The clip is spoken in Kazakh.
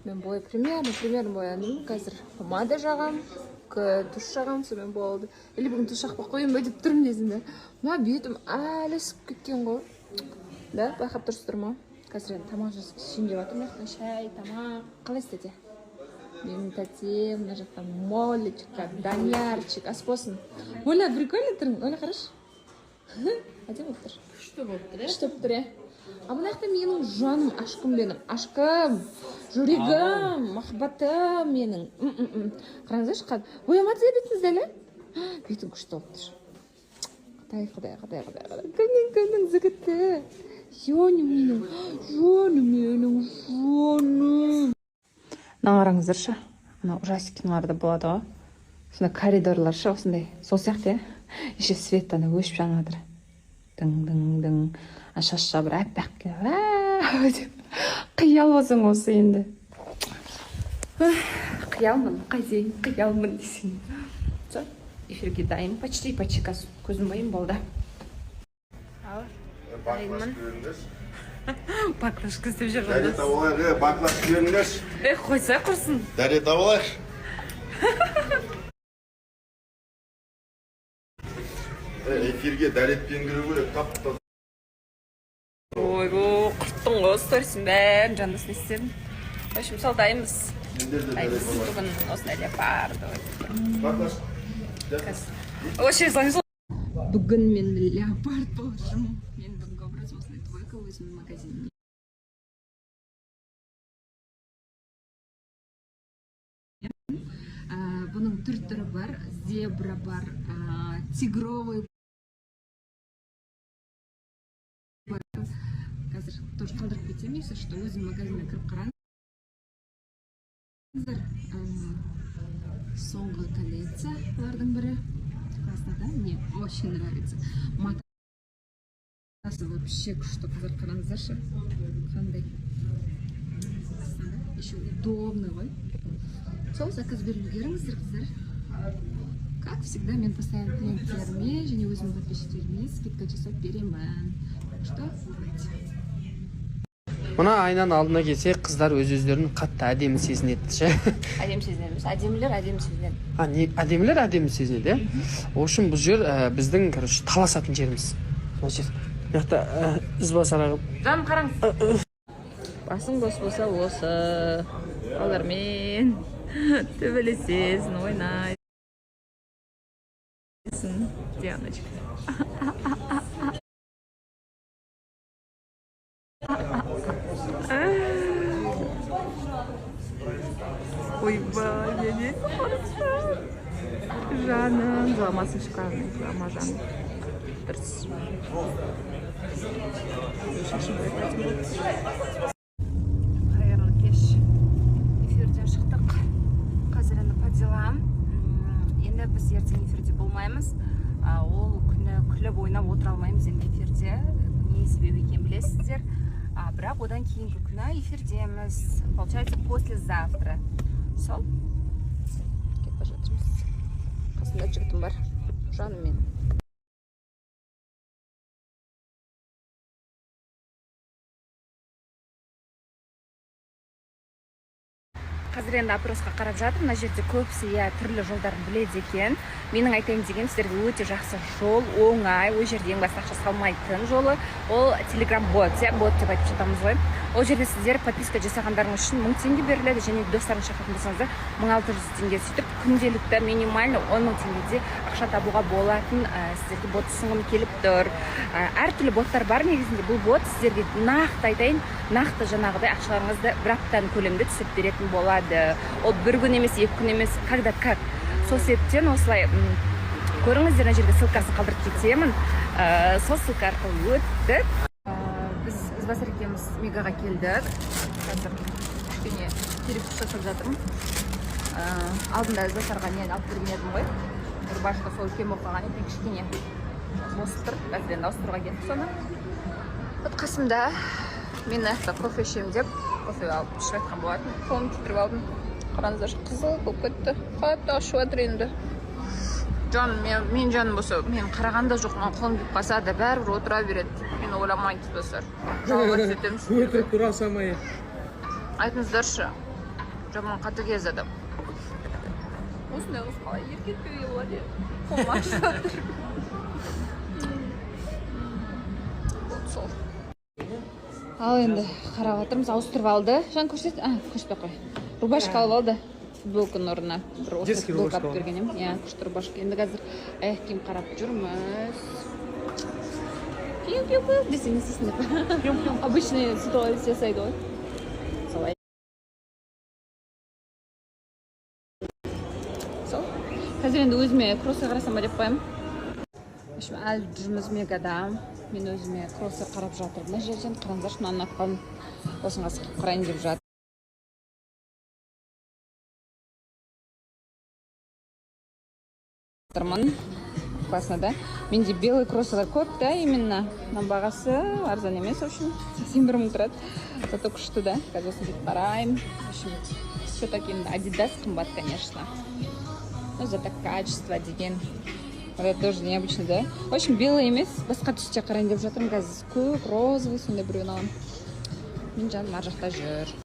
Мен бой примерно бояндым. Қазір помада жағам, тушь жағам, сонымен болды. Или бүгін тушь жақпай қояйын ба деп тұрмын негізінде. Мына бетім әлі ісіп кеткен ғой. Да, байқап тұрсыздар ма? Қазір енді тамақ ішейін деп жатырмын. Мына жақтан шай, тамақ. Қалайсыз, тәте? Менің тәтем, мына жақта Молечка, Даниярчик, ас болсын. Оля, прикольно тұрың. Оля, қарашы. Әдемі болып тұр. Күшті болып тұр, иә? Күшті болып тұр, иә. А мына жақта менің жаным, ашқым менің, ашқым, жүрегім, махаббатым менің. Қараңыздаршы, боямадыңыз ба бетіңізді әлі? Бетің күшті болып тұр. Құдай, құдай, құдай, құдай, құдай. Кімнің жігіті? Жаным менің, жаным менің, жаным. Мына қараңыздаршы, мына ужастик киноларда болады ғой. Сондай коридорлар ше, осындай. Сол сияқты, иә? Еще свет ана өшіп жанып жатыр. Дың, дың, дың. А шаш жабыр аппақ деп. Қиял болсаң осы енді. Қиялмын, қайтейін, қиялмын десең. Всё, эфирге дайын. Почти, почти қазір көзім бояйын болды. Ал, дайынмын. Баклажка істеп жүр. Дәрет алайық, е, баклажка беріңдерші. Е, қойса құрсын. Дәрет алайықшы. Эфирге дәретпен кіру керек, тап-таза. Ойбу, құрттың ғой, сторисін бәрін жандасын істедім. В общем, сол дайынбыз. Сендер де дәрет Дайынбыз. алайық. Бүгін осындай леопард. Баклажка. Вообще, звонил. Бүгін мен леопард болып жүрмін. Мен бүгінгі образым осындай двойка өзімнің магазинімнен. Бұның түр-түрі бар, зебра бар, тигровый бар. Қазір тоже қалдырып кетемін, если что, өзімнің магазиніне кіріп қараңыздар. Соңғы коллекциялардың бірі. Классно, да? Мне очень нравится. Матасы вообще күшті, қыздар, қараңыздаршы. Қандай. Классно, да? Еще удобный ғой. Сол заказ беріп үлгеріңіздер, қыздар. Как всегда, мен постоянно клиенттеріме және өзімнің подписчиктеріме скидка жасап беремін. Так что, давайте. Мына айнаның алдына келсе, қыздар өз өздерін қатты әдемі сезінеді ше. Әдемі сезінеміз. Әдемілер әдемі сезінеді. А, не, әдемілер әдемі сезінеді, иә. В общем, бұл жер біздің, короче, таласатын жеріміз. Мына жер, мына жақта Ізбасар аға. Жаным, қараңыз. Басың бос болса осы. Балалармен төбелесесің, ойнайсың. Дианочка. Ойбай, не жаным, жыламасын, шикарный, жылама, жаным. Дұрыс. Шашым боятын болды. Қайырлы кеш. Эфирден шықтық. Қазір енді по делам. Енді біз ертең эфирде болмаймыз. Ол күні күліп ойнап отыра алмаймыз енді эфирде. Не себеп екенін білесіздер. Бірақ одан кейінгі күні эфирдеміз. Получается, послезавтра. Сол. Кетіп бара жатырмыз. Қасымда жігітім бар. Жаным менің. Қазір енді опросқа қарап жатыр. Мына жерде көбісі, иә, түрлі жолдарын біледі екен. Менің айтайын дегенім, сіздерге өте жақсы жол, оңай, ол жерде ең басты ақша салмайтын жолы ол телеграм бот, иә, бот деп айтып жатамыз ғой. Ол жерде сіздер подписка жасағандарыңыз үшін 1000 теңге беріледі, және достарыңызды шақыратын болсаңыздар 1600 теңге. Сөйтіп күнделікті минимально 10 000 теңгеде ақша табуға болатын, сіздерге бот ұсынғым келіп тұр. Әртүрлі боттар бар негізінде. Бұл бот сіздерге нақты айтайын, нақты жаңағыдай ақшаларыңызды бір аптаның көлемінде түсіріп беретін болады. Ол бір күн емес, екі күн емес, когда как. Сол себептен осылай, көріңіздер, мына жерге ссылкасын қалдырып кетемін. Сол ссылка арқылы өттік. Біз Ізбасар екеуміз Мегаға келдік. Қазір кішкене перекус жасап жатырмын. Алдында Ізбасарға не алып берген едім ғой, рубашка, сол үлкен болып қалған екен, кішкене босып тұр. Қазір енді ауыстыруға келдік соны. Вот қасымда мен мына жақта кофе ішемін деп кофе алып ішіп жатқан болатын, қолымды күйдіріп алдым. Қараңыздаршы, қызыл болып кетті, қатты ашып жатыр енді. Жаным, мен жаным болса, мен қараған да жоқ, маған қолым күйіп қалса да бәрібір отыра береді. Мен ойламайды, достар, жаловаться етемін сіздерге. Өтірік тұра салмай. Айтыңыздаршы. Жаман қатыгез адам. Осындай қыз қалай еркелетпеуге болады, иә? Қолым ашып жатыр. Болды, сол. Ал енді қарап жатырмыз, ауыстырып алды. Жан, көрсет. А, көрсетпей ақ қой. Рубашка алып алды футболканың орнына. Бір осы Детский футболка рубашка. Алып берген едім, иә, күшті рубашка. Енді қазір аяқ киім қарап жүрміз. Пиу, пиу, пиу десең, не істейсің деп. Обычный ситуация жасайды ғой солай. Сол, қазір енді өзіме кроссы қарасам ба деп қоямын. В общем, әлі жүрміз Мегада. Мен өзіме кроссы қарап жатырмын. Мына жерден қараңыздаршы, мынаны ұнатып қалдым, осыны қазір киіп қарайын деп жатырмын. Классно да? Менде белый кроссовер көп та. Именно мына бағасы арзан емес, в общем, 81 000 тұрады, зато күшті да. Қазір осыны киіп қараймын. В общем, все таки енді Адидас қымбат, конечно, но зато качество деген. Вот это тоже необычно, да? В общем, белый емес, басқа түсте қарайын деп жатырмын қазір. Көк, розовый, сондай біреуін аламын. Менің жаным ар жақта жүр.